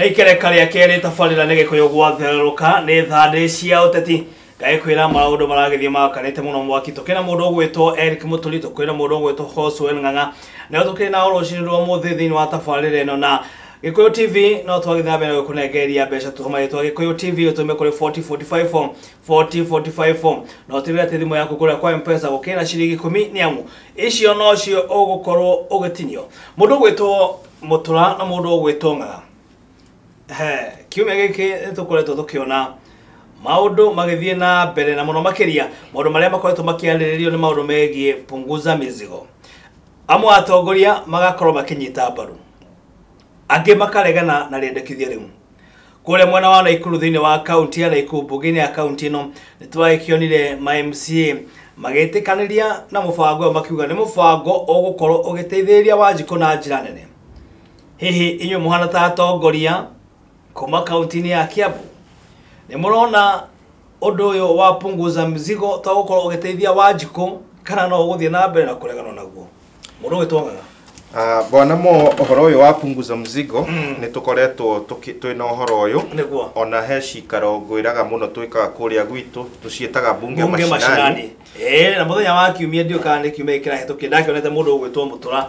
Ikereka rĩa kerĩ tabarĩra nĩ Gĩkũyũ gwatherũka nĩ thandĩ cia ũteti ngaĩkwĩra maũndũ maragĩthiĩ makanĩte mũno mwaki. Tũkĩna mũndũ ũgwĩtwo Eric Mũturi, tũkĩna mũndũ ũgwĩtwo Hoswell Ng'ang'a, nĩo tũkĩrĩ nao rũcinĩ rwa ũmũthĩ thĩinĩ wa tabarĩra ĩno. Na Gĩkũyũ TV no twagĩthiĩ na mbere gũkũnengereria mbeca, tũtũma rĩtwa Gĩkũyũ TV ũtũme kũrĩ 4045 4045 na ũtigĩrĩre atĩ thimũ yaku kũrĩa kwa M-Pesa gũkĩrĩ na ciringi 10, nĩ amu icio nocio ũgũkorwo ũgĩtinio. Mũndũ ũgwĩtwo Mũtura na mũndũ ũgwĩtwo Ng'ang'a, he kiumia gĩkĩ nĩtũkoretwo tũkĩona maũndũ magĩthiĩ na mbere, na mũno makĩria maũndũ marĩa makoretwo makĩarĩrĩrio nĩ maũndũ megiĩ punguza mizigo. Amwe atongoria magakorwo makĩnyita mbaru, angĩ makaregana na rĩendekithia rĩu. Kũrĩa mwena wa Naikuru thĩinĩ wa kaunti ya Naikuru, mbunge-inĩ ya kaunti ĩno, nĩtwagĩkĩonire ma MCA magĩtĩkanĩria na mũbango ũyũ, makiuga nĩ mũbango ũgũkorwo ũgĩteithĩrĩria Wanjikũ na njĩra nene. Hihi inyuĩ mũhana ta atongoria kuma kaunti-inĩ ya Kiambu, nĩ mũrona ũndũ ũyũ wa punguza mzigo to gũkorwo ũgĩteithia Wanjikũ, kana no ũgũthiĩ na mbere na kũregana naguo? Mũndũ ũgwĩtwo Ng'ang'a. Bwana mo, ũhoro ũyũ wa punguza mzigo nĩ tũkoretwo twĩna ũhoro ũyũ. Ona he cikaro ngwĩraga mũno twĩkaga kũrĩa gwitũ, tũciĩtaga bunge bunge mashinani. Mashinani. Ĩĩ, na mũthenya wa kiumia, ndiũ kana nĩ kiumia kĩrahĩtũkire, ndakĩonete mũndũ ũgwĩtwo Mũtura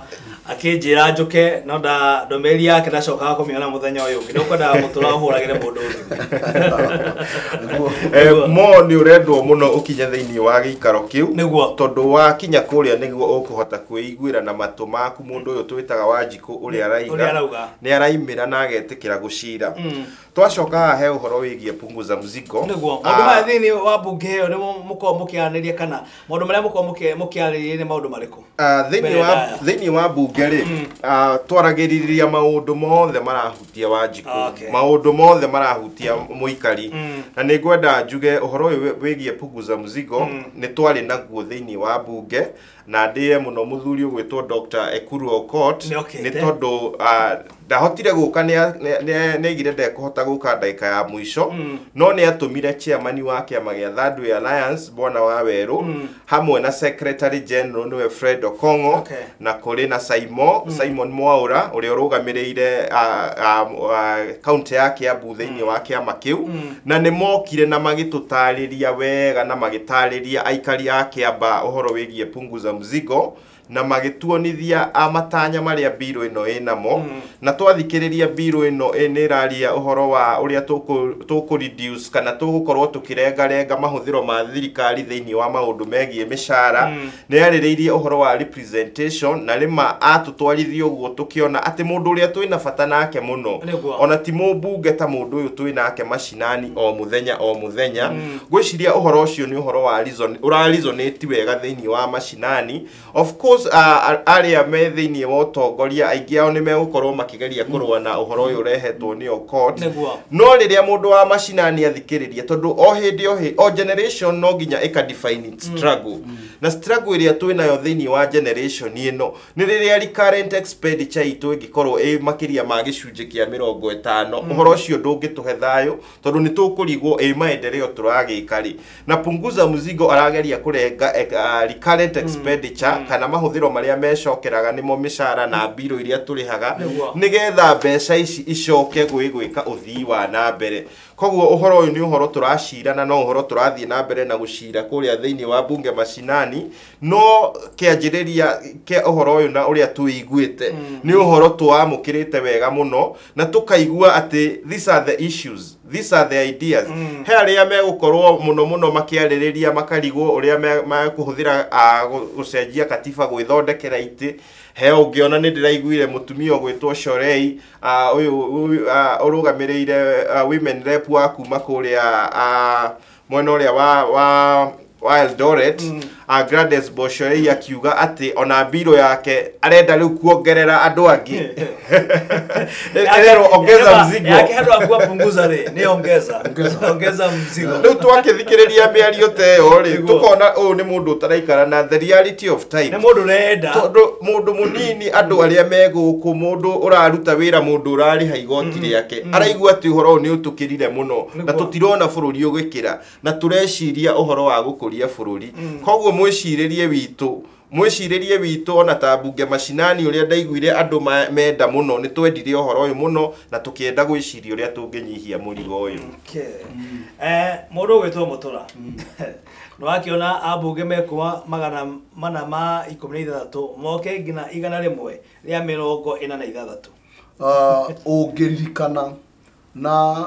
akĩnjĩra njũke, no nda ndũmĩrĩri yake ndacokaga kũmĩona mũthenya ũyũ ũngĩ. Nĩ ũkwendaga Mũtura ũhũragĩre mũndũ thimũ. Mo nĩ ũrendwo mũno ũkinye thĩinĩ wa gĩikaro kĩu, tondũ wakinya kũrĩa nĩguo ũkũhota kwĩiguĩra na matũ maku mũndũ ũyũ twĩtaga Wanjikũ ũrĩa ũrĩa araiga. Arauga. Nĩ araimĩra na agetĩkĩra gũcira. Twacoka haha he ũhoro wĩgiĩ punguza mzigo. Nĩguo maũndũ maya thĩinĩ wa mbunge ĩyo nĩmo mũkoragwo mũkĩaranĩria, kana maũndũ marĩa mũkoragwo mũkĩarĩrĩria nĩ maũndũ marĩkũ? Thĩinĩ Mbere wa ndaya. Thĩinĩ wa mbunge rĩ, twaragĩrĩria maũndũ mothe marahutia Wanjikũ, maũndũ mothe marahutia mũikari. Na nĩ ngwenda njuge ũhoro ũyũ wĩgiĩ punguza mzigo nĩ twarĩ naguo thĩinĩ wa mbunge, na ndĩe mũno mũthuri ũgwĩtwo Dr. Ekuru Aukot. Nĩ okĩte. Nĩ tondũ ndahotire gũka, nĩ aigire ndekũhota gũka ndagĩka ya mũico, no nĩ atũmire chairman wa kĩama gĩa Third Way Alliance, Bwana wa Werũ, hamwe na secretary general nĩwe Fred Okong'o, na kũrĩ na Simon Mwaura ũrĩa ũrũgamĩrĩire kaunti ya Kiambu thĩinĩ wa kĩama kĩu. Na nĩ mokire na magĩtũtarĩria wega na magĩtarĩria aikari a Kiamba ũhoro wĩgiĩ punguza mzigo, na magĩtuonithia matanya marĩa mbirũ ĩno ĩnamo. Na twathikĩrĩria mbirũ ĩno nĩ ĩraria ũhoro wa ũrĩa tũkũ reduce kana tũgũkorwo tũkĩrengarenga mahũthĩro ma thirikari thĩinĩ wa maũndũ megiĩ mĩcara. Nĩ yarĩrĩirie ũhoro wa representation, na rĩma atũtwarithia ũguo tũkĩona atĩ mũndũ ũrĩa twĩna bata nake mũno ona ti mũmbunge ta mũndũ ũyũ twĩ nake macinani o mũthenya o mũthenya. Ngwĩciria ũhoro ũcio nĩ ũhoro wa reason ũra resonate wega thĩinĩ wa macinani. Of course, arĩa me thĩinĩ wa ũtongoria, aingĩ ao nĩ megũkorwo makĩgeria kũrũa na ũhoro ũyũ ũrehetwo nĩ Aukot, no rĩrĩa mũndũ wa macinani athikĩrĩria, tondũ o hĩndĩ o hĩ o generation no nginya ĩka define its struggle, na struggle ĩrĩa twĩ nayo thĩinĩ wa generation ĩno nĩ rĩrĩa recurrent expenditure itũ ĩngĩkorwo ĩ makĩria ma gĩcunjĩ kĩa 50, ũhoro ũcio ndũngĩtũhe thayũ, tondũ nĩ tũkũrigwo ĩ maendeleo tũragĩka rĩ. Na punguza mzigo arageria kũrenga recurrent expenditure kana mahũthĩro marĩa mecokeraga, nĩmo mĩcara na mbirũ iria tũrĩhaga, nĩgetha mbeca ici icoke gwĩ gwĩka ũthii wa na mbere. Koguo ũhoro ũyũ nĩ ũhoro tũracira, na no ũhoro tũrathiĩ na mbere na gũcira kũrĩa thĩinĩ wa bunge macinani. No kĩanjĩrĩria kĩa ũhoro ũyũ na ũrĩa tũiguĩte nĩ ũhoro tũwamũkĩrĩte wega mũno, na tũkaigua atĩ these are the issues, these are the ideas. He arĩa megũkorwo mũno mũno makĩarĩrĩria, makarigwo ũrĩa mekũhũthĩra gũcenjia katiba gwĩthondekera itĩ. He ũngĩona nĩ ndĩraiguire mũtumia ũgwĩtwo Shorei, ũyũ ũrũgamĩrĩire women rep wa kuma kũrĩa mwena ũrĩa wa Eldoret, Gladys Boshorei, akiuga atĩ ona mbirũ yake arenda rĩu kuongerera andũ angĩ, ĩrerwo ongeza mzigo. Yake handũ ha kupunguza rĩ, nĩ ongeza ongeza mzigo. Rĩu twakĩthikĩrĩria mĩario ta ĩyo rĩ, tũkona ũyũ nĩ mũndũ ũtaraikara na the reality of time. Nĩ mũndũ ũrenda. Tondũ mũndũ mũnini, andũ arĩa me gũkũ, mũndũ ũraruta wĩra, mũndũ ũrarĩha igoti rĩake, araigua atĩ ũhoro ũyũ nĩ ũtũkĩrire mũno na tũtirona bũrũri ũgĩkĩra, na tũreciria ũhoro wa gũkũria bũrũri. Koguo mwĩcirĩrie witũ Mwĩcirĩrie witũ ona ta mbunge macinani ũrĩa ndaiguire andũ menda mũno, nĩ twendire ũhoro ũyũ mũno na tũkĩenda gwĩciria ũrĩa tũngĩnyihia mũrigo ũyũ. Mũndũ ũgwĩtwo Mũtũra, nĩ wakĩona ambunge mekuma 416 moke nginya 146. Ũngĩririkana na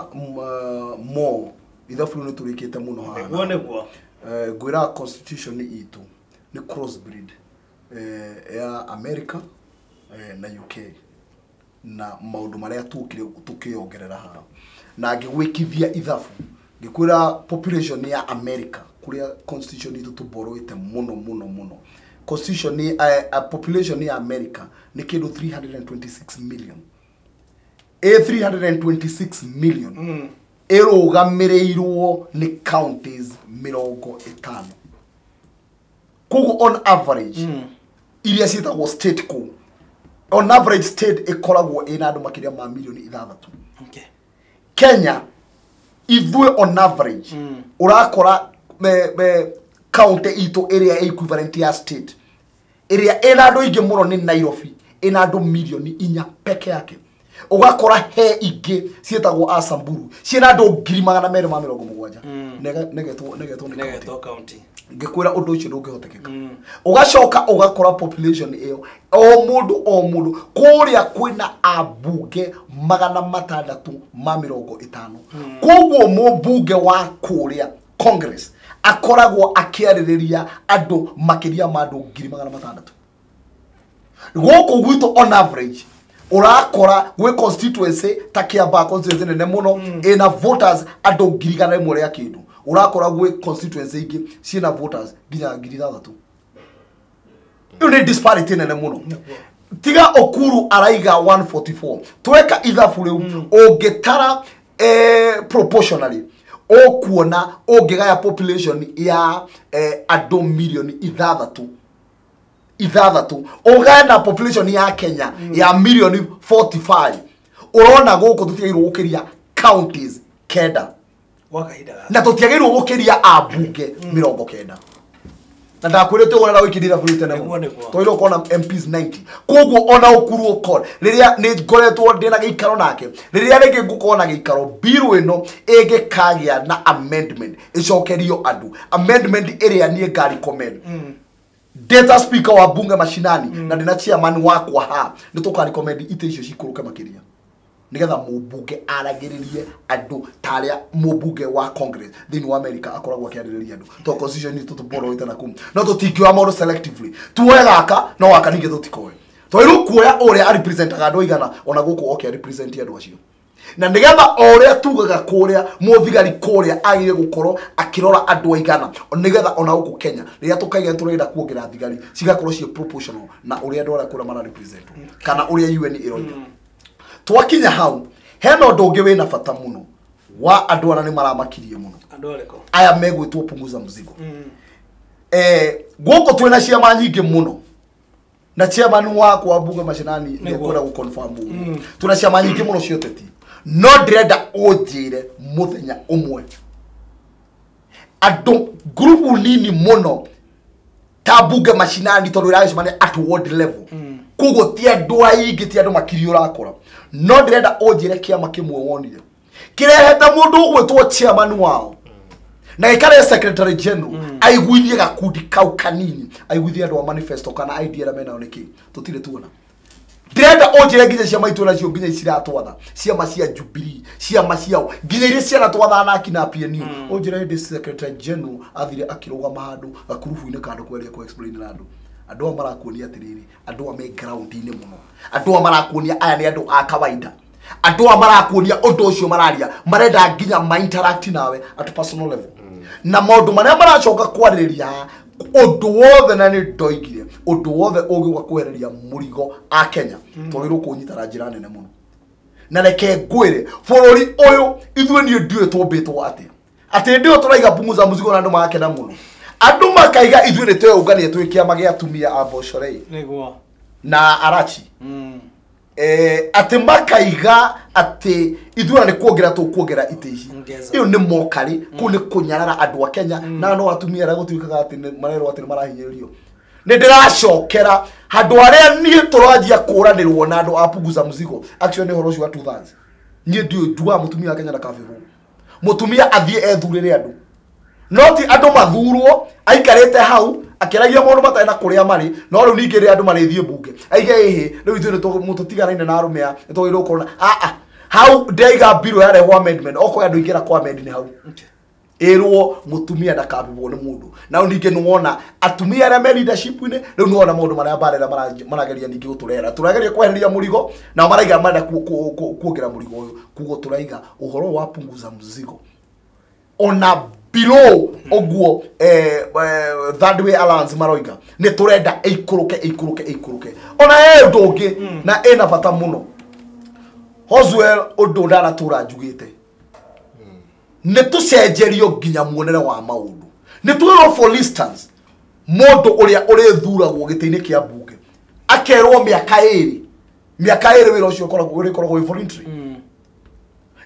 mo ithabu rĩu nĩ tũrĩkĩte mũno haha. Nĩguo nĩguo. Ngwĩra constitution itũ nĩ crossbreed ya America na UK na maũndũ marĩa tukire tukĩongerera haha, na ngĩgwĩkithia ithabu ngĩkwĩra population ya America kũrĩa constitution itũ tũborowĩte mũno mũno mũno. Constitution ni population ya America nĩ kĩndũ 326 million. 326 million ĩrũgamĩrĩirwo nĩ counties 50. Koguo on average iria ciĩtagwo state kũu, on average state ĩkoragwo ĩna andũ makĩria ma milioni 6. Kenya ithuĩ on average ũrakora county itũ ĩrĩa equivalent ya state ĩrĩa ĩna andũ aingĩ mũno nĩ Nairobi, ĩna andũ milioni 4 peke yake. Ũgakora he ingĩ ciĩtagwo Asamburu ciĩna andũ 270,000. Negetwo nĩ county. Ngĩkwĩra ũndũ ũcio ndũngĩhotekeka. Ũgacoka ũgakora population ĩyo o mũndũ kũrĩa kwĩna ambunge 650. Koguo mũmbunge wa kũrĩa Congress akoragwo akĩarĩrĩria andũ makĩria ma andũ 600,000. Gũkũ gwitũ on average ũrakora gwĩ constituency ta Kiambaa, constituency nene mũno ĩna voters andũ 100,000 rĩa kĩndũ. Ũrakora gwĩ constituency ingĩ ciĩna voters nginya 6,000. Ĩyo nĩ disparity nene mũno. Tiga Okuru araiga 144. Tweka ithabu rĩu ũngĩtara proportionally ũkuona ũngĩgaya population ya andũ milioni 6 ũgaya na population ya Kenya ya milioni 45, ũrona gũkũ tũtiagĩrĩirwo gũkĩria counties 9 na tũtiagĩrĩirwo gũkĩria ambunge 90. Na ndakwĩrĩte ũguo na wĩkĩrĩra bũrũri tene mũno. Twagĩrĩirwo gũkorwo na MPs 90. Koguo ona Ũkuru Okor rĩrĩa nĩ ngoretwo ndĩna gĩikaro nake, rĩrĩa rĩngĩ ngũkorwo na gĩikaro, bill ĩno ĩngĩkagĩa na amendment ĩcokerio andũ, amendment ĩrĩa niĩ nga recommend data speaker wa bunge mashinani na ndĩna chairman wakwa ha, nĩ tũka recommend ite icio cikũrũke makĩria nigetha mũmbunge aragĩrĩrie andũ ta arĩa mũmbunge wa Congress thĩinĩ wa America akoragwo akĩarĩrĩria andũ. To constitution itũ tũborowĩte na kũu, no tũtingĩoya maũndũ selectively. Tuoe gaka no gaka ningĩ tũtikoe. Twagĩrĩirwo kuoya ũrĩa arepresentaga andũ aigana ona gũkũ oke arepresent andũ acio. Na nigetha o ũrĩa tugaga kũrĩa mũthigari kũrĩa agĩrĩire gũkorwo akĩrora andũ aigana, nigetha ona gũkũ Kenya rĩrĩa tũkaiga tũrenda kuongerera thigari cigakorwo ciĩ proportional na ũrĩa andũ arĩa kũrĩa mara represent kana ũrĩa UN ĩroiga. Twakinya hau hena ũndũ ũngĩ wĩna bata mũno wa andũ arĩa nĩ maramakirie mũno. Andũ arĩkũ? Aya megwĩtwo punguza mzigo. Gũkũ twĩna ciama nyingĩ mũno na chairman wakwa wa bunge mashinani nĩ ekwenda gũ confirm ũguo. Twĩna ciama nyingĩ mũno cia ũteti, no ndĩrenda ũnjĩre mũthenya ũmwe andũ ngurubu nini mũno ta bunge mashinani tondũ ĩragĩcemania at ward level. Koguo ti andũ aingĩ, ti andũ makiri ũrakora. No ndĩrenda ũnjĩre kĩama kĩmwe wonire kĩrehete mũndũ ũgwĩtwo chairman wao na gĩkarĩ secretary general aiguithie gakundi kau kanini, aiguithie andũ a manifesto kana idea ĩrĩa menayo nĩkĩ. Tũtirĩ tuona. Ndĩrenda ũnjĩre nginya ciama itũ nacio nginya ciratwatha, ciama cia Jubilee, ciama ciao nginya iria cianatwatha na akina PNU. Ũnjĩre hĩndĩ secretary general athire akĩrũgama handũ gakurubu-inĩ kandũ kweria kũ explain na andũ. Andũ aya marakuonia atĩrĩrĩ, andũ aya me ground-inĩ mũno, andũ aya marakuonia aya nĩ andũ a kawaida, andũ aya marakuonia ũndũ ũcio mararia marenda nginya ma interact nawe at personal level. Na maũndũ marĩa maracoka kwarĩrĩria ũndũ wothe, na nĩ ndoigire ũndũ wothe ũngĩũka kwehereria mũrigo a Kenya twagĩrĩirwo kũũnyita na njĩra nene mũno. Na reke ngwĩre bũrũri ũyũ ithuĩ niĩ ndiũĩ tũmbĩtwo atĩa, atĩ hĩndĩ ĩyo tũraiga punguza mzigo na andũ magakena mũno, andũ makaiga ithuĩ nĩ tweyũngania twĩ kĩama gĩa atumia a Boshorei nĩguo na Arachi. Atĩ makaiga atĩ ithuĩ na nĩ kuongerera tũkuongerera itĩ ici. Ĩyo nĩ mokarĩ, kũu nĩ kũnyarara andũ a Kenya na no atumia arĩa gũtuĩkaga atĩ marerwo atĩ nĩ marahinyĩrĩrio. Nĩ ndĩracokera handũ harĩa niĩ tũranjia kũranĩrwo na andũ a punguza mzigo. Actually nĩ ũhoro ũcio wa 2/3. Niĩ ndiũĩ njugaga mũtumia wa Kenya ndakabĩrwo. Mũtumia athiĩ ethurĩre andũ. No ti andũ mathurwo aikarĩte hau akĩaragia maũndũ matarĩ na kũrĩa marĩ, no rĩu ningĩ rĩrĩa andũ marĩthiĩ mbunge aige ĩhĩ rĩu ithuĩ nĩtũtiganaine na arũme aya nĩtwagĩrĩirwo gũkorwo na hau ndaiga bill yarehwo amendment okorwo andũ ingĩra kwa amend nĩ hau. Ĩrwo mũtumia ndakabĩrwo nĩ mũndũ. Na rĩu ningĩ nĩwona atumia arĩa me leadership-inĩ rĩu nĩwona maũndũ marĩa mbarera marageria ningĩ gũtũrehera. Tũrageria kweheria mũrigo nao maraiga marenda kuongerera mũrigo ũyũ. Koguo tũraiga ũhoro wa punguza mzigo ona below ũguo Third Way Alliance maroiga nĩ tũrenda ĩikũrũke ĩikũrũke ĩikũrũke. Ona he ũndũ ũngĩ na ĩna bata mũno. Hoswell ũndũ ndanatũra njugĩte nĩ tũcenjerio nginya muonere wa maũndũ. Nĩ twĩrwo for instance mũndũ ũrĩa ũrĩthuragwo gĩtĩ-inĩ kĩa mbunge akerwo mĩaka ĩrĩ wĩra ũcio ũkoragwo wĩ voluntary.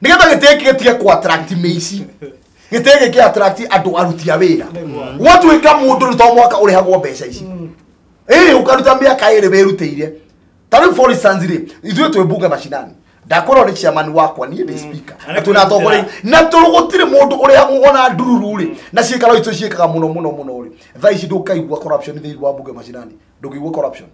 Nĩgetha gĩtĩ gĩkĩ gĩtige kũ attract mĩici, gĩtĩ gĩkĩ kĩ attract andũ aruti a wĩra. Gwatuĩka mũndũ nĩ to mwaka ũrĩhagwo mbeca ici. Ũkaruta mĩaka ĩrĩ wĩrutĩire. Ta rĩu for instance rĩ, ithuĩ twĩ mbunge macinani. Ndakorwo nĩ chairman wakwa niĩ ndĩ speaker. Na twĩna atongoria na gũtirĩ mũndũ ũrĩa ona ndururu rĩ na ciĩkaro itũ ciĩkaga mũno mũno mũno rĩ. Thaa ici ndũkaigua corruption thĩinĩ wa mbunge macinani. Ndũngĩigua corruption.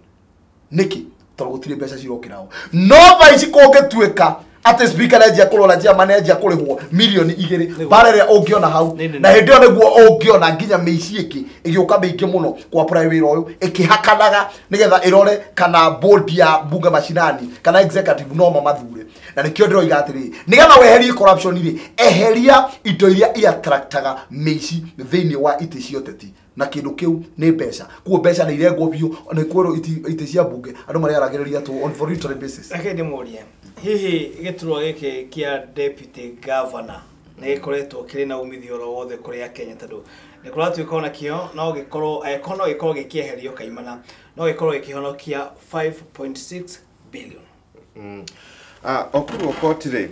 Nĩkĩ? Tondũ gũtirĩ mbeca cirokĩra ho. No thaa ici kũngĩtuĩka atĩ speaker nĩanjia kũrora chairman nĩanjia kũrĩhwo mirioni 2 bara ĩrĩa ũngĩona hau. Na hĩndĩ ĩyo nĩguo ũngĩona nginya mĩici ĩngĩ ĩgĩũka mĩingĩ mũno kwa apply wĩra ũyũ ĩkĩhakanaga nĩgetha ĩrore kana board ya mbunge macinani kana executive no mamathure. Na nĩkĩo ndĩroiga atĩrĩrĩ, nĩgetha weherie corruption rĩ, eheria indo iria iattractaga mĩici thĩinĩ wa itĩ cia ũteti. Na kĩndũ kĩu nĩ mbeca. Kuo mbeca nĩ irengwo biũ, nĩ kwĩrwo itĩ cia mbunge andũ marĩaragĩrĩria tu on voluntary basis. Reke ndĩmũrie, hihi gĩturwa gĩkĩ kĩa deputy governor nĩ gĩkoretwo kĩrĩ na umithio oro wothe kũrĩ Akenya? Tondũ nĩ kũratuĩka ona kĩo no gĩkorwo angĩkorwo no gĩkorwo gĩkĩeherio kaimana no gĩkorwo gĩkĩhonokia 5.6 billion. Okuru Okot rĩ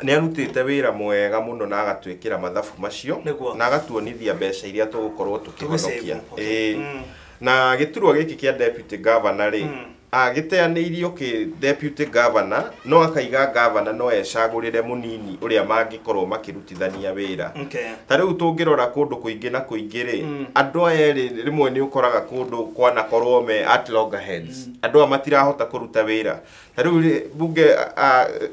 nĩ arutĩte wĩra mwega mũno na agatwĩkĩra mathabu macio na agatuonithia mbeca iria tũgũkorwo tũkĩhonokia. Na gĩturwa gĩkĩ kĩa deputy governor rĩ agĩteanĩirio kĩ deputy governor no akaiga governor no ecagũrĩre mũnini ũrĩa mangĩkorwo makĩrutithania wĩra. Ta rĩu tũngĩrora kũndũ kũingĩ na kũingĩ rĩ, andũ aya erĩ rĩmwe nĩ ũkoraga kũndũ kwanakorwo me at loggerheads. Andũ aya matirahota kũruta wĩra. Ta rĩu bunge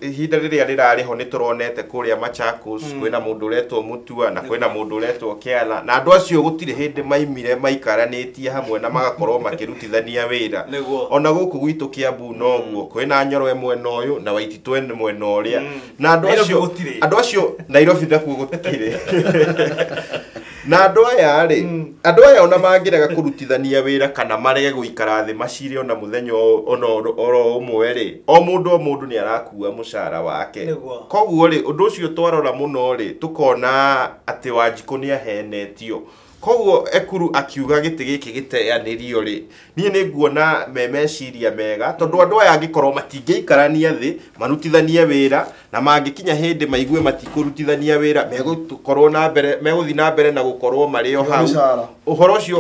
ihinda rĩrĩa rĩrarĩ ho nĩ tũronete kũrĩa Machakos kwĩna mũndũ ũretwo Mutua na kwĩna mũndũ ũretwo Kĩala, na andũ acio gũtirĩ hĩndĩ maimire maikaranĩtie hamwe na magakorwo makĩrutithania wĩra. Ona gũkũ gwitũ Kiambu noguo kwĩna Nyoro mwena ũyũ na Waititũ mwena ũrĩa, na andũ acio Nairobi nakuo gũtikĩrĩ. Na andũ aya rĩ, andũ aya ona mangĩrega kũrutithania wĩra kana marege gũikara thĩ macire ona mũthenya ona oro ũmwe rĩ, o mũndũ nĩ arakua mũcara wake. Koguo rĩ, ũndũ ũcio twarora mũno rĩ, tũkona atĩ Wanjikũ nĩ ahenetio. Koguo Ekuru akiuga gĩtĩ gĩkĩ gĩteanĩrio rĩ, niĩ nĩ nguona me meciria mega tondũ andũ aya angĩkorwo matingĩikarania thĩ marutithanie wĩra na mangĩkinya hĩndĩ maigue matikũrutithania wĩra megũkorwo na mbere megũthiĩ na mbere na gũkorwo marĩ o hau. Ũhoro ũcio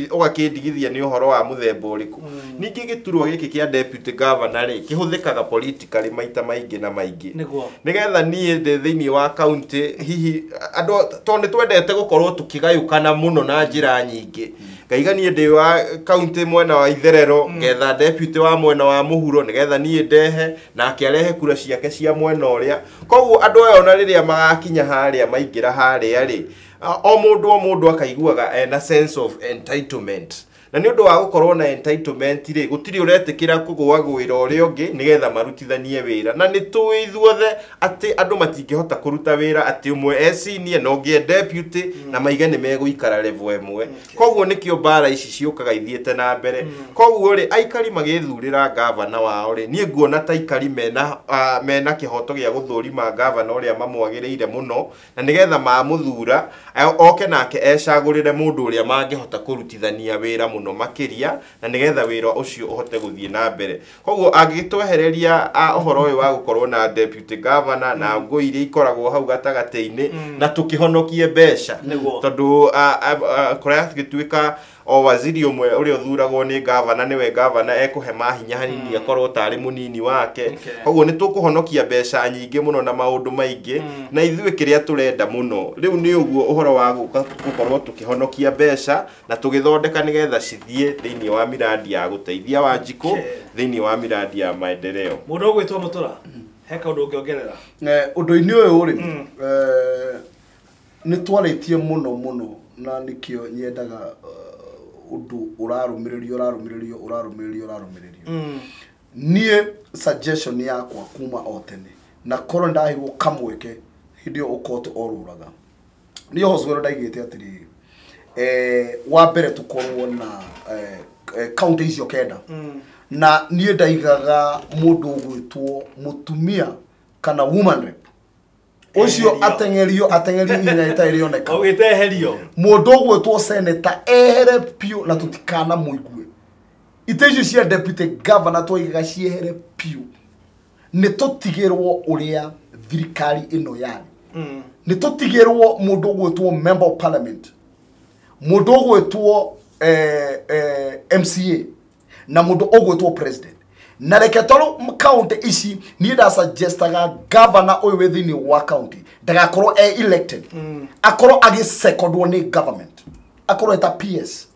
ũgakĩndigithia nĩ ũhoro wa mũthemba ũrĩkũ. Ningĩ gĩturwa gĩkĩ kĩa deputy governor rĩ kĩhũthĩkaga politically maita maingĩ na maingĩ. Nĩgetha niĩ ndĩ thĩinĩ wa county hihi andũ tondũ nĩ twendete gũkorwo tũkĩgayũkana mũno na njĩra nyingĩ. Ngaiga niĩ ndĩ wa county mwena wa itherero ngetha deputy wa mwena wa mũhuro nĩgetha niĩ ndehe nake arehe kura ciake cia mwena ũrĩa. Koguo andũ aya ona rĩrĩa magakinya harĩa maingĩra harĩa rĩ, o mũndũ akaiguaga ena sense of entitlement. Na nĩ ũndũ wa gũkorwo na entitlement rĩ, gũtirĩ ũretĩkĩra kũgũagũĩra ũrĩa ũngĩ nĩgetha marutithanie wĩra. Na nĩ tũĩ ithuothe atĩ andũ matingĩhota kũruta wĩra atĩ ũmwe e senior na ũngĩ e deputy na maige nĩ megũikara level ĩmwe. Koguo nĩkĩo mbara ici ciũkaga ithiĩte na mbere. Koguo rĩ, aikari magĩthurĩra gavana wao rĩ, niĩ nguona ta aikari mena kĩhoto gĩa gũthũrima gavana ũrĩa mamwagĩrĩire mũno, na nĩgetha mamũthura oke nake ecagũrĩre mũndũ ũrĩa mangĩhota kũrutithania wĩra mũno makĩria, na nĩgetha wĩra ũcio ũhote gũthiĩ na mbere. Koguo angĩtwehereria ũhoro ũyũ wa gũkorwo na deputy governor na ngũ iria ikoragwo hau gatagatĩ-inĩ na tũkĩhonokie mbeca, tondũ kũrĩa gĩtuĩka O waziri ũmwe ũrĩa ũthuragwo nĩ gavana nĩwe gavana ekũhe mahinya hanini akorwo tarĩ mũnini wake. Koguo nĩ tũkũhonokia mbeca nyingĩ mũno na maũndũ maingĩ. Na ithuĩ kĩrĩa tũrenda mũno rĩu nĩ ũguo ũhoro wa gũkorwo tũkĩhonokia mbeca na tũgĩthondeka nĩgetha cithiĩ thĩinĩ wa miradi ya gũteithia Wanjikũ, thĩinĩ wa miradi ya maendeleo. Mũndũ ũgwĩtwo Mũtũra, he kaũndũ ũngĩongerera? Ũndũ-inĩ ũyũ rĩ, nĩ twarĩtie mũno mũno na nĩkĩo nyendaga ũndũ ũrarũmĩrĩrio ũrarũmĩrĩrio. Niĩ suggestion yakwa kuma o tene na korwo ndaheirwo kamweke hĩndĩ ĩyo Okoth orũraga, niĩ Hoswell ndaigĩte atĩrĩrĩ, wa mbere tũkorwo na county icio 9 na niĩ ndaigaga mũndũ ũgwĩtwo mũtumia kana woman rep ũcio ateng'erio ihenya rĩtarĩ rĩoneka. Augĩte eherio. Mũndũ ũgwĩtwo senator ehere piũ na tũtikana mũigue. Ite icio cia deputy governor twaigaga ciehere piũ. Nĩ tũtigĩrwo ũrĩa thirikari ĩno yarĩ. Nĩ tũtigĩrwo mũndũ ũgwĩtwo member of parliament, mũndũ ũgwĩtwo MCA na mũndũ ũgwĩtwo president. Na reke tondũ county ici niĩ ndasuggestaga governor ũyũ wĩ thĩinĩ wa county ndagakorwo e elected, akorwo agĩsecondwo nĩ government, akorwo eta PS,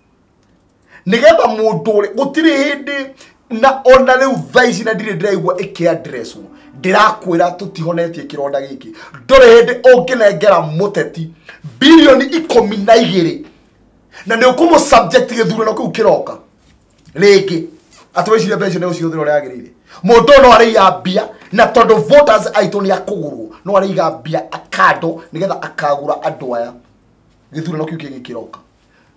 nĩgetha mũndũ ũrĩa gũtirĩ hĩndĩ na ona rĩu thaa ici na ndirĩ ndĩraigua ĩkĩaddresswo, ndĩrakwĩra tũtihonetie kĩronda gĩkĩ. Ndũrĩ hĩndĩ ũngĩnengera mũteti bilioni 12 na nĩ ũkũmũ subject gĩthurano kĩu kĩroka rĩngĩ atĩ wĩcirie mbeca nĩ ũcihũthĩra ũrĩa yagĩrĩire. Mũndũ no arĩiga mbia na tondũ voters aitũ nĩ akũgũrwo, no arĩiga mbia akando nĩgetha akagũra andũ aya gĩthurano kĩu kĩngĩ kĩroka.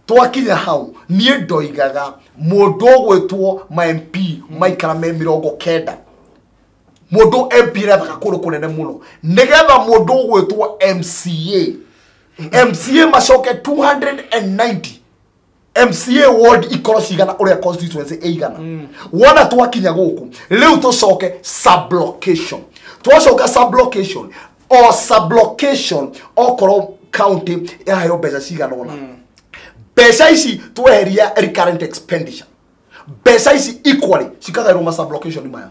Twakinya hau niĩ ndoigaga mũndũ ũgwĩtwo ma MP maikara me 90, mũndũ MP arethaga kũndũ kũnene mũno nĩgetha mũndũ ũgwĩtwo MCA macoke 290 MCA ward ikorwo cigana ũrĩa constituency ĩigana. Wona twakinya gũkũ rĩu tũcoke sublocation, twacoka sublocation o sublocation okorwo county yaheo mbeca cigana ũna, mbeca ici tweheria recurrent expenditure, mbeca ici equally cikagaĩrwo ma sublocation maya.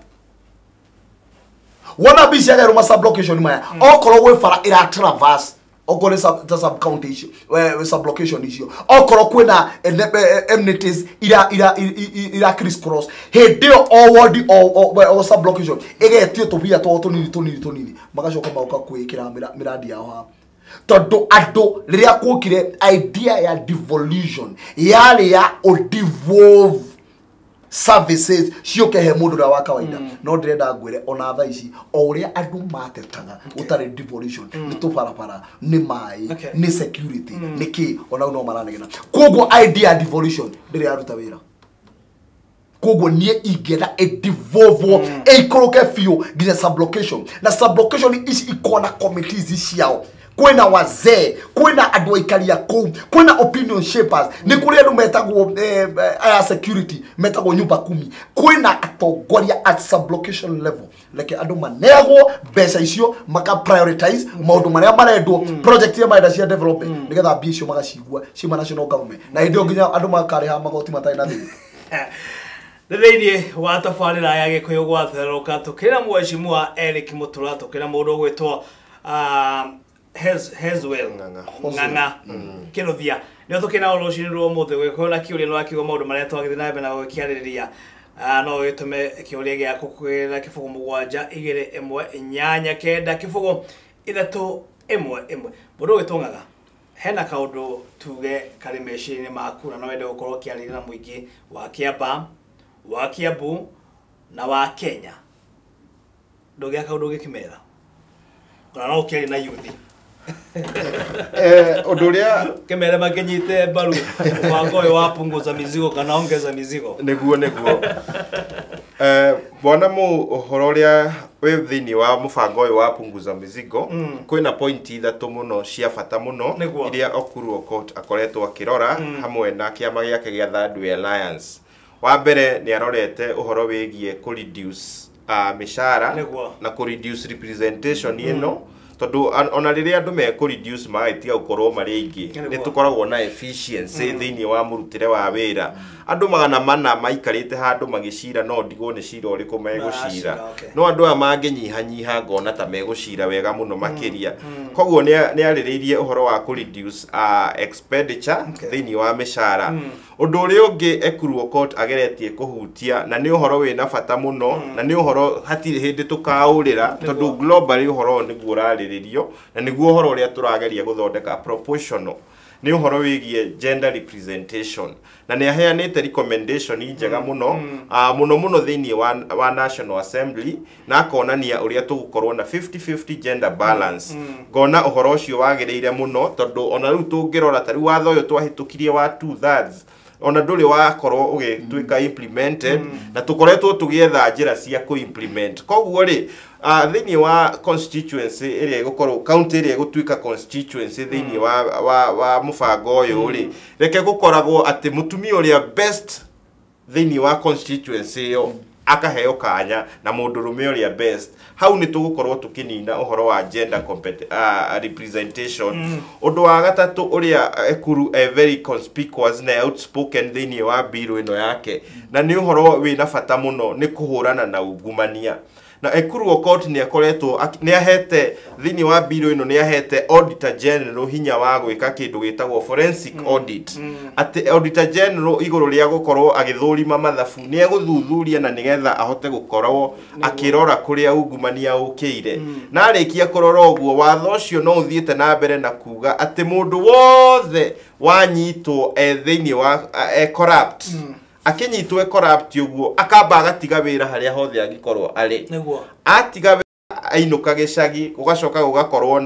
Wona mbica yagaĩrwo ma sublocation maya, okorwo gwĩ bara ĩra traverse okorwo nĩ sub county icio, sublocation icio, okorwo kwĩna amenities ira criss cross, hĩndĩ ĩyo o ward o sublocation ĩgetio tũbia twao tũnini tũnini tũnini, magacoka magoka kwĩĩkĩra mĩrandi yao haha. Tondũ andũ rĩrĩa kuokire idea ya devolution yarĩ ya ũdevolve services ciũke he mũndũ ũrĩa wa kawaida. No ndĩrenda ngwĩre ona thaa ici o ũrĩa andũ matetaga gũtarĩ devolution, nĩ tũbarabara, nĩ maĩ, nĩ security, nĩ kĩ, ona no maranegena. Koguo idea ya devolution ndĩrĩ yaruta wĩra. Koguo niĩ ingĩenda ĩdevolve ĩikũrũke biũ nginya sublocation, na sublocation ici ikorwo na committees ciao, kwĩna wazee, kwĩna andũ aikaria kũu, kwĩna opinion shapers, nĩ kũrĩ andũ metagwo aya security metagwo nyumba kumi, kwĩna atongoria at sublocation level. Reke andũ maneagwo mbeca icio maka prioritize maũndũ marĩa marendwo, project iria marenda cia development, nĩgetha mbia icio magacigua ciuma national government, na hĩndĩ ĩyo nginya andũ makarĩha magoti matarĩ na thĩna. Nĩ thĩinĩ wa tabarĩra ya Gĩkũyũ gwatherũka tũkĩra mheshimiwa Eric Mũtũra, tũkĩra mũndũ ũgwĩtwo Heswell Ng'ang'a Kĩrũthia. Nĩo tũkĩna rũcinĩ rwa ũmũthĩ gwĩkũyũ na kĩũria no akiuga maũndũ marĩa twagĩthiĩ na mbere na gũkĩarĩrĩria. No gĩtũme kĩũria gĩaku kũgerera 0 7 2 1 8 9 0 3 1 1. Mũndũ ũgwĩtwo Ng'ang'a, hena kaũndũ tuge karĩ meciria-inĩ maku na no wende gũkorwo ũkĩarĩria na mũingĩ wa Kĩambaa, wa Kiambu na wa Kenya, ndũgĩa kaũndũ ũngĩkĩmera ona no ũkĩarie na youth? Ũndũ ũrĩa kĩmere makĩnyite mbaru mũbango ũyũ wa punguza mizigo kana ongeza mizigo. Nĩguo bwana mu ũhoro ũrĩa wĩ thĩinĩ wa mũbango ũyũ wa punguza mizigo, kwĩna point ithatũ mũno cia bata mũno iria Ekuru Aukot akoretwo akĩrora hamwe na kĩama gĩake gĩa Third Way Alliance. Wa mbere nĩ arorete ũhoro wĩgiĩ kũ reduce mĩcara na kũ reduce representation ĩno, Tondũ ona rĩrĩa andũ mekũ reduce magagĩtiga gũkorwo marĩ aingĩ, nĩ tũkoragwo na efficiency thĩinĩ wa mũrutĩre wa wĩra. Andũ 400 maikarĩte handũ magĩcira no ndigwo nĩ cira ũrĩkũ megũcira. No andũ aya mangĩnyihanyiha ngona ta megũcira wega mũno makĩria. Koguo nĩ arĩrĩirie ũhoro wa kũ reduce expenditure thĩinĩ wa mĩcara. Ũndũ ũrĩa ũngĩ Ekuru Aukot ageretie kũhutia na nĩ ũhoro wĩna bata mũno na nĩ ũhoro hatirĩ hĩndĩ tũkaũrĩra tondũ globally ũhoro ũyũ nĩguo ũrarĩrĩrio na nĩguo ũhoro ũrĩa tũrageria gũthondeka proportional nĩ ũhoro wĩgiĩ gender representation na nĩ aheanĩte recommendation njega mũno mũno mũno thĩinĩ wa National Assembly na akonania ũrĩa tũgũkorwo na 50-50 gender balance. Ngona ũhoro ũcio wagĩrĩire mũno tondũ ona rĩu tũngĩrora ta rĩu watho ũyũ twahĩtũkirie wa 2/3 ona ndũrĩ wakorwo ũgĩtuĩka implemented na tũkoretwo tũgĩetha njĩra cia kũ-implement. Koguo rĩ thĩinĩ wa constituency ĩrĩa ĩgũkorwo county ĩrĩa ĩgũtuĩka constituency thĩinĩ wa mũbango ũyũ rĩ, reke gũkoragwo atĩ mũtumia ũrĩa best thĩinĩ wa constituency ĩyo akaheo kanya na mũndũrũme ũrĩa best. Hau nĩ tũgũkorwo tũkĩnina ũhoro wa gender representation. Ũndũ wa gatatũ ũrĩa Ekuru e very conspicuous na outspoken thĩinĩ wa bill ĩno yake na nĩ ũhoro wĩna bata mũno nĩ kũhũrana na ungumania. Na Ekuru Aukot nĩ akoretwo nĩ ahete thĩinĩ wa bill ĩno nĩ ahete Auditor General hinya wa gwĩka kĩndũ gĩtagwo forensic audit. Atĩ Auditor General igũrũ rĩa gũkorwo agĩthũrima mathabu nĩ egũthuthuria na nĩgetha ahote gũkorwo akĩrora kũrĩa ungumania ũkĩire. Na arĩkia kũrora ũguo watho ũcio no ũthiĩte na mbere na kuga atĩ mũndũ wothe wanyitwo thĩinĩ wa corrupt akinyitwo corrupt ũguo akamba agatiga wĩra harĩa hothe angĩkorwo arĩ. Atiga ainũka gĩcagi gũgacoka gũgakorwo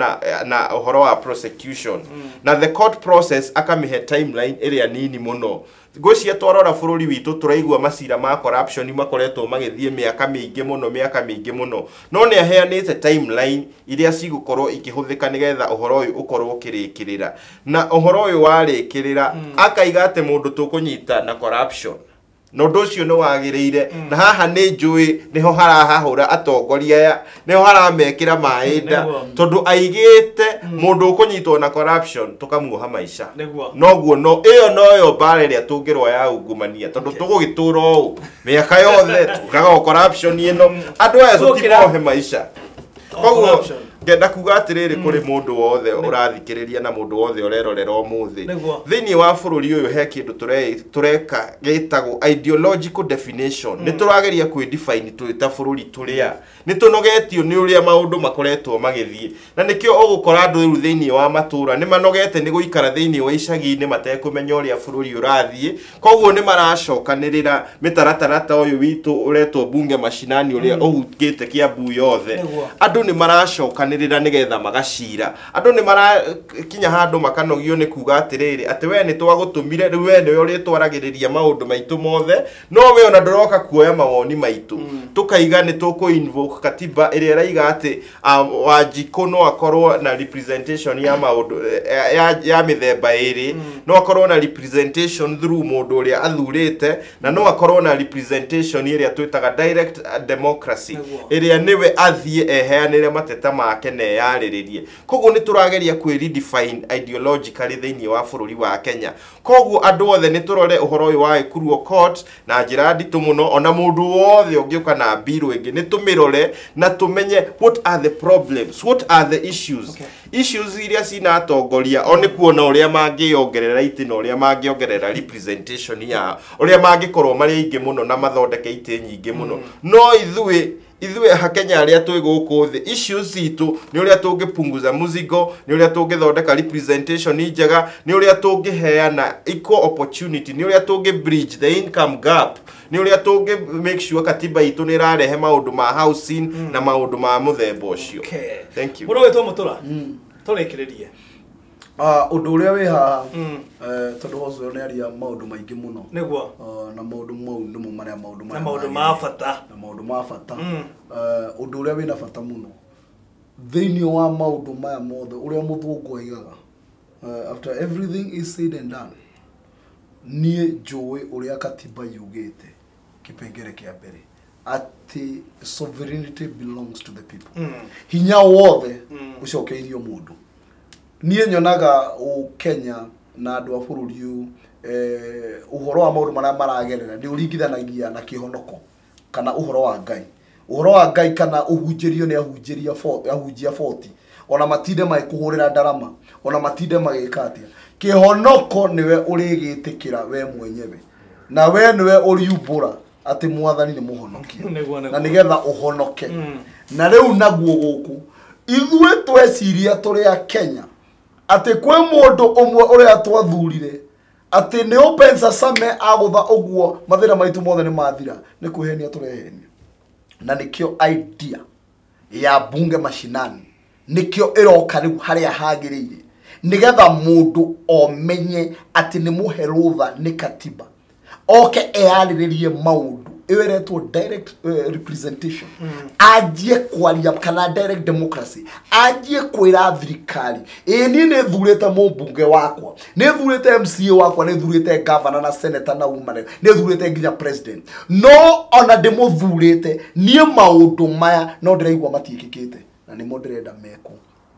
na ũhoro wa prosecution na the court process akamĩhe timeline ĩrĩa nini mũno. Ngwĩciria twarora bũrũri witũ tũraigua macira ma corruption makoretwo magĩthiĩ mĩaka mĩingĩ mũno mĩaka mĩingĩ mũno, no nĩ aheanĩte timeline iria cigũkorwo ikĩhũthĩka nĩgetha ũhoro ũyũ ũkorwo ũkĩrĩkĩrĩra. Na ũhoro ũyũ warĩkĩrĩra akaiga atĩ mũndũ tũkũnyita na corruption na ũndũ ũcio nĩ wagĩrĩire. Na haha nĩ njũĩ nĩho harahahũra atongoria aya, nĩho haramekĩra maĩ nda tondũ aigĩte mũndũ ũkũnyitwo na corruption tũkamuoha maica. Noguo no ĩyo noyo mbara ĩrĩa tũngĩrũa ya ungumania tondũ tũgũgĩtũra ũũ mĩaka yothe tugaga corruption ĩno andũ aya tũtimohe maica. Koguo ngenda kuga atĩrĩrĩ kũrĩ mũndũ wothe ũrathikĩrĩria na mũndũ wothe ũrerorera ũmũthĩ thĩinĩ wa bũrũri ũyũ he kĩndũ tũreka gĩtagwo ideological definition. Nĩ tũrageria kwĩ-define twĩ ta bũrũri tũrĩa nĩ tũnogetio nĩ ũrĩa maũndũ makoretwo magĩthiĩ na nĩkĩo ũgũkora andũ rĩu thĩinĩ wa matũra nĩ manogete nĩ gũikara thĩinĩ wa icagi-inĩ matekũmenya ũrĩa bũrũri ũrathiĩ. Koguo nĩ maracokanĩrĩra mĩtaratara ta ũyũ witũ ũretwo bunge mashinani ũrĩa ũhutĩte Kiambu yothe. Andũ nĩ maracokanĩrĩra nĩgetha magacira. Andũ nĩ marakinya handũ makanogio nĩ kuga atĩrĩrĩ atĩ we nĩ twagũtũmire rĩu we nĩwe ũrĩtwaragĩrĩria maũndũ maitũ mothe no we ona ndũroka kuoya mawoni maitũ. Tũkaiga nĩ tũkũ invoke katiba ĩrĩa ĩraiga atĩ Wanjikũ no akorwo na representation ya maũndũ ya mĩthemba ĩrĩ, no akorwo na representation through mũndũ ũrĩa athurĩte na no akorwo na representation ĩrĩa twĩtaga direct democracy ĩrĩa nĩwe athiĩ eheanĩre mateta make na eyarĩrĩrie. Koguo nĩ tũrageria kwĩ redefine ideologically thĩinĩ wa bũrũri wa Kenya. Koguo andũ othe nĩ tũrore ũhoro ũyũ wa Ekuru Aukot na njĩra nditũ mũno ona mũndũ wothe ũngĩũka na mbirũ ĩngĩ nĩ tũmĩrore na tũmenye what are the problems, what are the issues. Issues iria cina atongoria o nĩ kuona ũrĩa mangĩongerera itĩ na ũrĩa mangĩongerera representation yao ũrĩa mangĩkorwo marĩ aingĩ mũno na mathondeke itĩ nyingĩ mũno. No ithuĩ Akenya arĩa twĩ gũkũ thĩ issues citũ nĩ ũrĩa tũngĩpunguza mũzigo, nĩ ũrĩa tũngĩthondeka representation njega, nĩ ũrĩa tũngĩheana equal opportunity, nĩ ũrĩa tũngĩ bridge the income gap, nĩ ũrĩa tũngĩ make sure katiba itũ nĩ ĩrarehe maũndũ ma housing na maũndũ ma mũthemba ũcio. Thank you. Mũndũ wĩtwo Mũtũra tũrĩkĩrĩrie ũndũ ũrĩa wĩ haha tondũ Hoswell nĩ aria maũndũ maingĩ mũno nĩguo na maũndũ mau nĩmo marĩa maũndũ na maũndũ ma bata na maũndũ ma bata. Ũndũ ũrĩa wĩna bata mũno thĩinĩ wa maũndũ maya mothe ũrĩa mũthũngũ aigaga after everything is said and done niĩ njũĩ ũrĩa katiba yugĩte kĩpengere kĩa mbere atĩ sovereignty belongs to the people. Hinya wothe Ũcokeirio mũndũ. Niĩ nyonaga Kenya na andũ a bũrũri ũyũ ũhoro wa maũndũ marĩa maragerera nĩ ũringithanagia na kĩhonoko kana ũhoro wa Ngai. Ũhoro wa Ngai kana ũhunjĩrio nĩ ahunjia 40 ona matinde magĩkũhũrĩra ndarama ona matinde magĩka atĩa. Kĩhonoko nĩwe ũrĩgĩtĩkĩra we mwenyewe na we nĩwe ũriumbũra atĩ mwathani nĩ mũhonokia na nĩgetha ũhonoke. Na rĩu naguo gũkũ ithuĩ tweciria tũrĩ a Kenya atĩ kwĩ mũndũ ũmwe ũrĩa twathurire atĩ nĩ open sesame agũtha ũguo mathĩna maitũ mothe nĩ mathira, nĩ kwĩhenia tũrehenia. Na nĩkĩo idea ya bunge mashinani nĩkĩo ĩroka rĩu harĩa hagĩrĩire nĩgetha mũndũ omenye atĩ nĩ mũhe rũtha nĩ katiba oke eyarĩrĩrie maũndũ. Ĩyo ĩretwo direct representation. Anjie kwaria kana direct democracy, anjie kwĩra thirikari ĩĩ niĩ nĩ thurĩte mũmbunge wakwa, nĩ thurĩte MCA wakwa, nĩ thurĩte governor na senator na woman, nĩ thurĩte nginya president, no ona ndĩmũthurĩte niĩ maũndũ maya no ndĩraigua matiĩkĩkĩte na nĩmo ndĩrenda mekwo.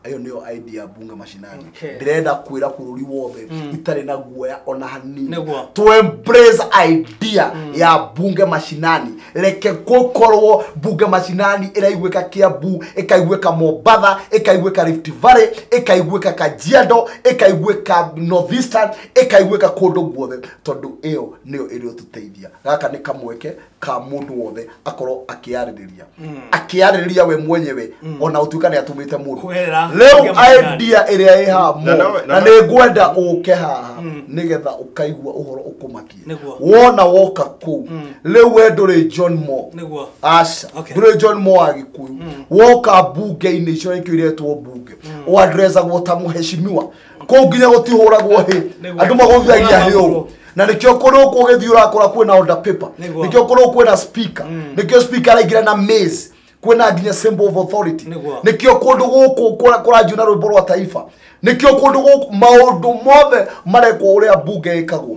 Ayo nĩyo idea ya bunge mashinani. Ndĩrenda kwĩra bũrũri wothe itarĩ na guoya ona hanini to embrace idea ya bunge mashinani. Reke gũkorwo bunge mashinani ĩraiguĩka Kiambu, ĩkaiguĩka Mombatha, ĩkaiguĩka Rift Valley, ĩkaiguĩka Kajiado, ĩkaiguĩka North Eastern, ĩkaiguĩka kũndũ guothe, tondũ ĩyo nĩyo ĩrĩtũteithia. Gaka nĩ kamweke ka mũndũ wothe akorwo akĩarĩrĩria akĩarĩrĩria we mwenyewe ona ũtuĩka nĩ atũmĩte mũndũ. Rĩu idea ĩrĩa ĩ haha na nĩ ngwenda ũke haha nĩgetha ũkaigua ũhoro ũkũmakie. Wona woka kũu rĩu we ndũrĩ John Mo, aca ndũrĩ John Mo wa Gĩkũyũ, woka bunge-inĩ icio nĩkĩo iretwo bunge ũadressagwo ta mũheshimiwa kũu nginya gũtihũragwo hĩ, andũ magũthagia hĩ ũũ. Na nĩkĩo kũndũ gũkũ ũgĩthiĩ ũrakora kwĩna order paper, nĩkĩo kũndũ kwĩna speaker, nĩkĩo speaker araingĩra na maze, kwĩna nginya symbol of authority, nĩkĩo kũndũ gũkũ kũranjio na rwĩmbo rwa taifa, nĩkĩo kũndũ gũkũ maũndũ mothe marekwo ũrĩa bunge ĩkagwo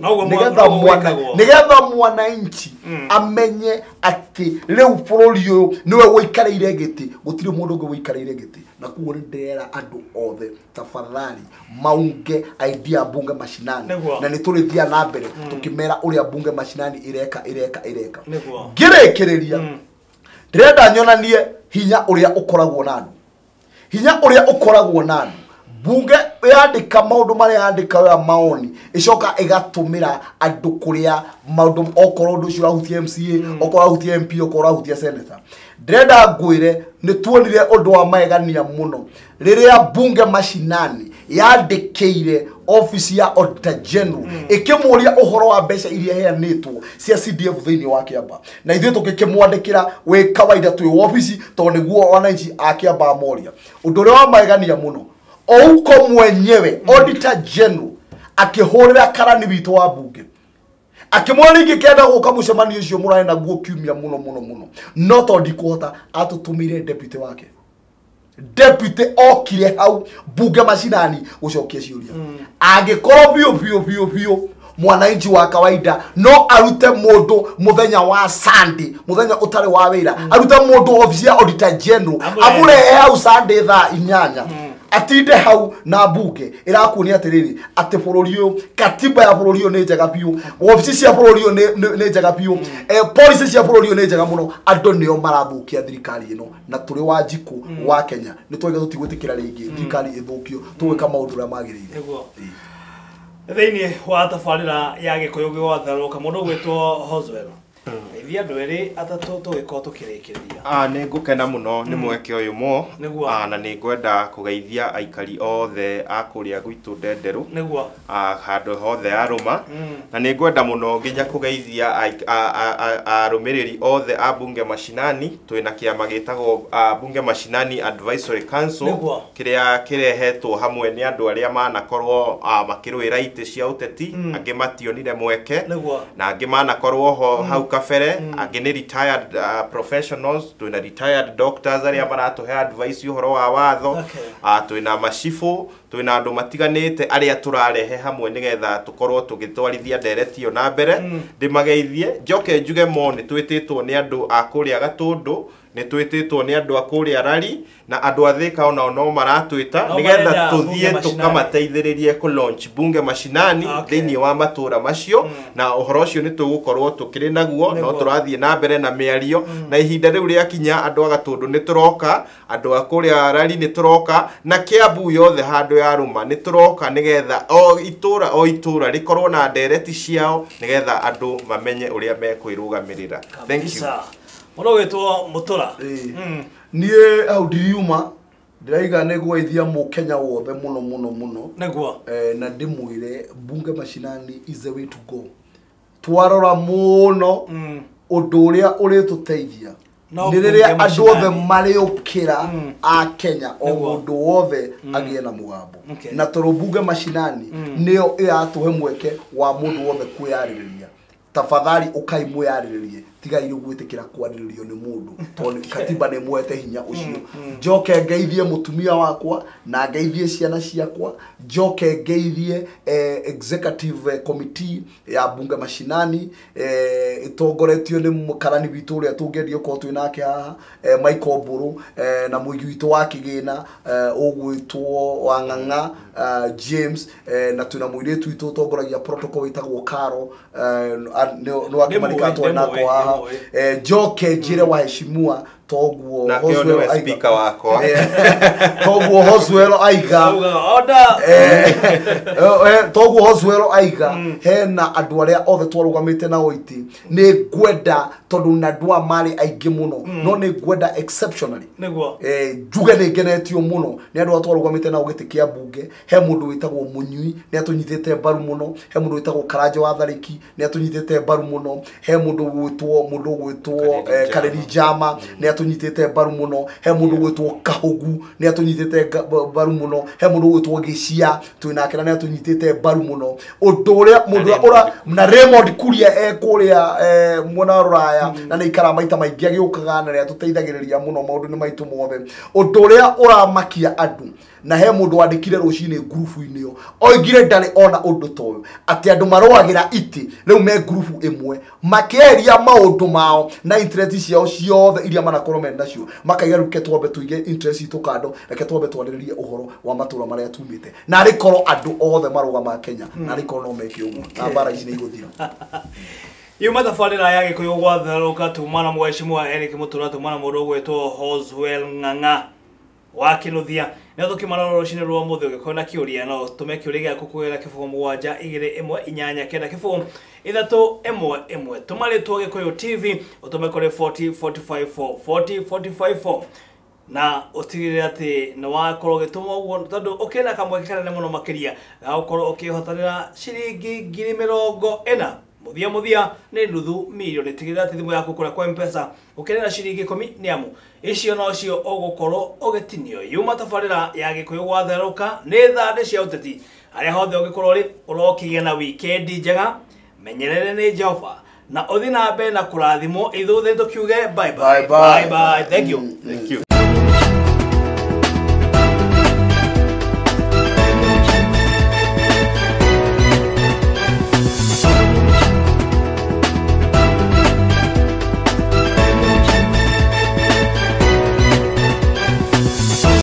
nĩgetha mwananchi amenye atĩ rĩu bũrũri ũyũ nĩwe ũikarĩire gĩtĩ, gũtirĩ mũndũ ũngĩ ũikarĩire gĩtĩ. Na koguo nĩ ndĩrera andũ othe tafadhali maunge idea bunge mashinani, na nĩ tũrĩthiaga na mbere tũkĩmera ũrĩa bunge mashinani ĩreka ĩreka ĩreka. Ngĩrĩkĩrĩria ndĩrenda nyonanie hinya ũrĩa ũkoragwo na andũ, hinya ũrĩa ũkoragwo na andũ. Bunge yandĩka maũndũ marĩa yandĩka ya maoni ĩcoka ĩgatũmĩra andũ kũrĩa maũndũ, okorwo ũndũ ũcio ũrahutia MCA, okorwo ũrahutia MP, okorwo ũrahutia senator. Ndĩrenda ngwĩre nĩ tuonire ũndũ wa magegania mũno rĩrĩa bunge mashinani yandĩkĩire office ya Auditor General ĩkĩmũria ũhoro wa mbeca iria iheanĩtwo cia CDF thĩinĩ wa Kiambaa, na ithuĩ tũgĩkĩmwandĩkĩra wĩ kawaida twĩ wabici tondũ nĩguo wananchi a Kiambaa moria. Ũndũ ũrĩa wa magegania mũno, Ouko mwenyewe Auditor General akĩhũrĩra karani witũ wa bunge akĩmwĩra ingĩkenda gũka mũcemanio ũcio mũrarĩ naguo kiumia mũno mũno mũno, no tondũ ndikũhota atũtũmĩire deputy wake. Deputy okire hau bunge mashinani gũcokia ciũria. Angĩkorwo biũ biũ biũ biũ mwananchi wa kawaida no arute mũndũ mũthenya wa Sunday, mũthenya ũtarĩ wa wĩra, arute mũndũ office ya Auditor General amũrehe hau Sunday thaa 8 atinde hau na bunge ĩrakuonia atĩrĩrĩ atĩ bũrũri ũyũ katiba ya bũrũri ũyũ nĩ njega biũ, wabici cia bũrũri ũyũ nĩ njega biũ, policy cia bũrũri ũyũ nĩ njega mũno. Andũ nĩo marathũkia thirikari ĩno, na tũrĩ wa njikũ wa Kenya nĩ twaiga tũtigwĩtĩkĩra rĩngĩ thirikari ĩthũkio, tũgwĩka maũndũ ũrĩa magĩrĩire. Thĩinĩ wa tabarĩra ya Gĩkũyũ gĩgwatharũka mũndũ ũgwĩtwo Hoswell, ithuĩ andũ erĩ atatũ tũgĩkorwo tũkĩrĩkĩrĩria. Nĩ ngũkena mũno nĩ mweke ũyũ mo, na nĩ ngwenda kũgeithia aikari othe a kũrĩa gwitũ Ndenderũ, handũ hothe arũma, na nĩ ngwenda mũno nginya kũgeithia arũmĩrĩri othe a bunge mashinani. Twĩna kĩama gĩtagwo Bunge Mashinani Advisory Council kĩrĩa kĩrehetwo hamwe nĩ andũ arĩa manakorwo makĩrũĩra itĩ cia ũteti, angĩ mationire mweke na angĩ manakorwo ho hau kabere, angĩ nĩ retired professionals, twĩna retired doctors arĩa maratũhe advice ũhoro wa watho, twĩna macibũ, twĩna andũ matiganĩte arĩa tũrarehe hamwe nĩgetha tũkorwo tũgĩtwarithia ndereti ĩyo na mbere. Ndĩmageithie, njoke njuge mo nĩ twĩtĩtwo nĩ andũ a kũrĩa Gatũndũ Nĩ twĩtĩtwo nĩ andũ a kũrĩa Rari na andũ a Thika onao no maratwĩta nĩgetha tũthiĩ tũkamateithĩrĩrie kũ launch bunge mashinani thĩinĩ wa matũra macio, na ũhoro ũcio nĩ tũgũkorwo tũkĩrĩ naguo, no tũrathiĩ na mbere na mĩario, na ihinda rĩu rĩakinya andũ a Gatũndũ nĩ tũroka, andũ a kũrĩa Rari nĩ tũroka, na Kiambu yothe handũ ya rũma nĩ tũroka, nĩgetha o itũra rĩkorwo na ndereti ciao, nĩgetha andũ mamenye ũrĩa mekwĩrũgamĩrĩra. Thank you. Mũndũ ũgwĩtwo Mũtũra. Niĩ hau ndiriuma ndĩraiga nĩ gũgeithia mũkenya wothe mũno mũno mũno nĩguo, na ndĩmwĩre bunge mashinani is the way to go. Twarora mũno ũndũ ũrĩa ũrĩtũteithia nĩ rĩrĩa andũ othe marĩũkĩra a Kenya, o mũndũ wothe agĩe na mũgambo, na tondũ bunge mashinani nĩyo ĩratũhe mweke wa mũndũ wothe kwĩyarĩrĩria. Tafadhali ukai mwĩyarĩrĩrie, tigai rĩu gwĩtĩkĩra kwarĩrĩrio nĩ mũndũ, tondũ katiba nĩ ĩmũhete hinya ũcio. Njoke ngeithie mũtumia wakwa na ngeithie ciana ciakwa, njoke ngeithie executive committee ya bunge mashinani ĩtongoretio nĩ mũkarani witũ ũrĩa tũngĩendia ũkorwo twĩ nake haha, Michael Mbũrũ, na mũigi witũ wa kĩgĩna ũgwĩtwo Wang'ang'a James, na twĩna mũirĩtu witũ ũtongoragia protocol wĩtagwo Caro, nĩ wakĩmarika twarĩ nako haha. Njoke njĩre waheshimiwa toguo Hoswell speaker wakwa, toguo Hoswell aiga, toguo Hoswell aiga hena andũ arĩa othe twarũgamĩte nao itĩ, nĩ ngwenda tondũ na andũ aya marĩ aingĩ mũno, no nĩ ngwenda exceptionally nĩguo njuge nĩ ngenetio mũno nĩ andũ arĩa twarũgamĩte nao gĩtĩ kĩa mbunge. He mũndũ wĩtagwo Mũnyui nĩ atũnyitĩte mbaru mũno, he mũndũ wĩtagwo Karanja wa Tharĩki nĩ atũnyitĩte mbaru mũno, he mũndũ ũgwĩtwo Kareri Njama nĩ atũnyitĩte mbaru mũno, he mũndũ ũgwĩtwo Kahũgu nĩ atũnyitĩte mbaru mũno, he mũndũ ũgwĩtwo Gĩcia twĩ nake na nĩ atũnyitĩte mbaru mũno. Ũndũ ũrĩa mũndũ ũrĩa na Raymond Kuria kũrĩa mwena wa Rũraya na nĩ ikara maita maingĩ agĩũkaga na nĩ atũteithagĩrĩria mũno maũndũ-inĩ maitũ mothe. Ũndũ ũrĩa ũramakia andũ, na he mũndũ wandĩkire rũcinĩ ngurubu-inĩ ĩyo oigire ndarĩ ona ũndũ ta ũyũ, atĩ andũ marũagĩra itĩ rĩu me ngurubu ĩmwe makĩeheria maũndũ mao na interest ciao ciothe iria manakorwo me nacio, makaiga rĩu reke twambe tũige interest citũ kando, reke twambe twarĩrĩrie ũhoro wa matũra marĩa tumĩte, na arĩ korwo andũ othe marũgama Kenya, na arĩ korwo no meke ũguo na mbara ici nĩ igũthira. Yuma tabarĩra ya Gĩkũyũ gwatherũka tuma na mheshimiwa Eric Mũtũra, tuma na mũndũ ũgwĩtwo Hoswell Ng'ang'a wa Kĩnuthia. Nĩ tũkĩmara rũcinĩ rwa mũthĩ, ũngĩkorwo na kĩũria no tũme kĩũria gĩaku kũgerera 0 7 2 1 8 9 0 3 1 1. Tũma rĩtwa Gĩkũyũ TV ũtũme kũrĩ 40 45 4 40 45 4 na ũtigĩrĩre atĩ nĩ wakorwo ũgĩtũma ũguo, tondũ ũkĩna kamweke kanene mũno makĩria ga gũkorwo ũkĩhotanĩra ciringi 40,000 mũthia mũthia nĩ 500,000. Tigĩrĩra atĩ thimũ yaku kũrĩa kwa M-Pesa ũkĩrĩra ciringi 10 nĩ amu icio nocio ũgũkorwo ũgĩtinio. Yuma tabarĩra ya Gĩkũyũ gwatherũka nĩ thandĩ cia ũteti, harĩa hothe ũngĩkorwo ũrĩ ũrokĩgĩa na wikendi njega, menyerere nĩ Jehova na ũthiĩ na mbere na kũrathimwo. Ithuothe tũkiuge bye bye. Bye bye. Thank you. Thank you.